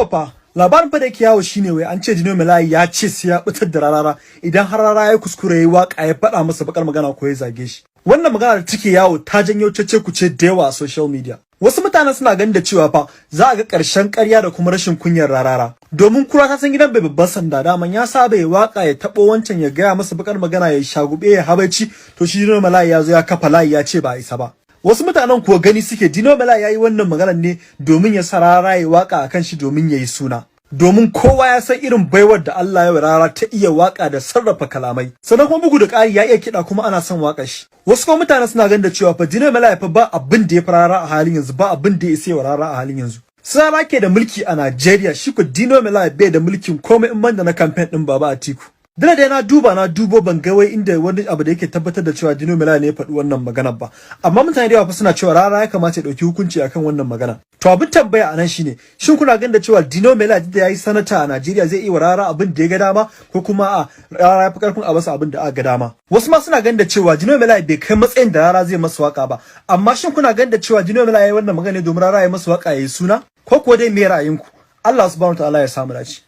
To fa, labarin fa da yake yawo shine wai an ce Dino Melaye ya ce sai ya fitar da Rarara idan har Rarara ya kuskure yayi waka ya faɗa masa bakar magana ko ya zage shi. Wannan magana da take yawo ta janyo cece kuce da yawa a social media. Wasu mutanen suna ganin da cewa fa za a ga ƙarshen ƙarya da kuma rashin kunyar Rarara. Domin kura ta san gidan bai babban sanda, daman ya saba ya waka ya taɓo wancan, ya gaya masa bakar magana, ya shagube, ya habaici. To shi Dino Melaye ya zo ya kafa layi ya ce ba a isa ba. Wasu mutanen kuwa gani suke Dino Melaye ya yi wannan maganar ne domin ya sa Rarara ya waka akan shi domin ya yi suna. Domin kowa ya san irin baiwar da Allah ya wa Rarara ta iya waka da sarrafa kalamai. Sannan kuma bugu da ƙari ya iya kiɗa, kuma ana son waƙar shi. Wasu kuma mutane suna ganin da cewa fa Dino Melaye fa ba abin da ya fi Rarara a halin yanzu, ba abin da ya isa wa Rarara a halin yanzu. Rarara ke da mulki a Najeriya, shi ko Dino Melaye bai da mulkin komai in banda na campaign ɗin Baba Atiku. Dole dai na duba, na dubo, ban ga wai inda wani abu da yake tabbatar da cewa Dino Melaye ne ya faɗi wannan maganar ba. Amma mutane da yawa fa suna cewa Rarara ya kamata ya ɗauki hukunci akan wannan magana. To abin tambaya a nan shine, shin kuna ganin da cewa Dino Melaye da yayi sanata a Najeriya zai iya wa Rarara abin da ya ga dama, ko kuma a Rarara ya fi karfin a masa abin da aka ga dama? Wasu ma suna ganin da cewa Dino Melaye bai kai matsayin da Rarara zai masa waka ba. Amma shin kuna ganin da cewa Dino Melaye ya yi wannan magana ne domin Rarara ya masa waka ya yi suna? Ko kuwa dai me ra'ayinku? Allah Subhanahu wa Ta'ala ya samu dace.